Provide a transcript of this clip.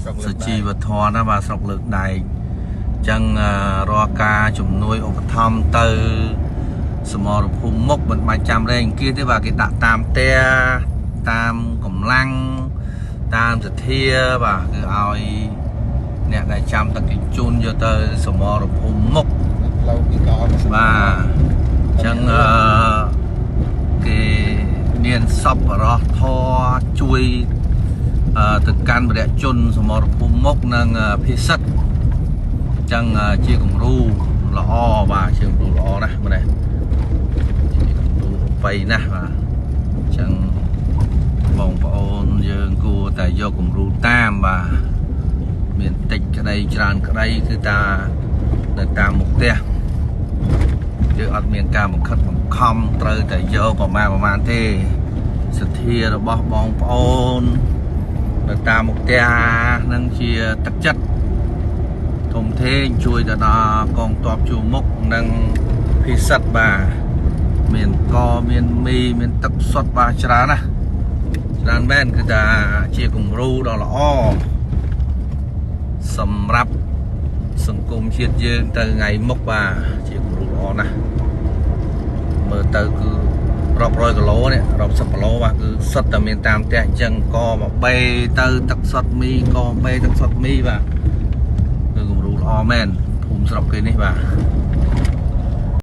ស្រុកលើ សុ ក ជីវធម៌ណាបាទស្រុកលើកដែកអញ្ចឹងរាល់ការជំនួយឧបត្ថម្ភទៅសមរភូមិមុខមិនបាច់ចាំរែងអង្គាសទេបាទគេដាក់តាមផ្ទះតាមកម្លាំងតាមសទ្ធាបាទគឺឲ្យអ្នកដែលចាំដឹកជញ្ជូនយកទៅសមរភូមិមុខ ផ្លូវពីកោ បាទអញ្ចឹងគេមានសពរោះធរជួយទៅកាន់វរៈជនសមរភូមិមុខនិងភិសិទ្ធអញ្ចឹងជាគំរូល្អបាទជាគំរូល្អណាស់ម្នេះជាគំរូឧប័យណាស់បាទអញ្ចឹងបងប្អូនយើងគួរតែយកគំរូតាមបាទមានតិចក្តីច្រើនក្តីគឺតានៅតាមមុខផ្ទះ យើងអត់មានការបង្ខិតបង្ខំត្រូវតែយកប្រមាណប្រមាណទេសទ្ធារបស់បងប្អូននៅតាមមុខផ្ទះនឹងជាទឹកចិត្តធំធេងជួយទៅដល់កងទ័ពជួរមុខនិងភិសិទ្ធបាទមានកមានមីមានទឹកសុទ្ធបាទច្រើនណាស់ច្រើនមែនគឺថាជាគំរូដ៏ល្អសម្រាប់សង្គមជាតិយើងទៅថ្ងៃមុខបាទជាគំរូល្អណាស់ មើលទៅគឺរាប់រយគីឡូនេះរាប់សិបគីឡូបាទគឺសុទ្ធតែមានតាមផ្ទះអញ្ចឹងកមកបេទៅទឹកសុទ្ធមីកបេទឹកសុទ្ធមីបាទគឺគំរូល្អមែនភូមិស្រុកគេនេះបាទ។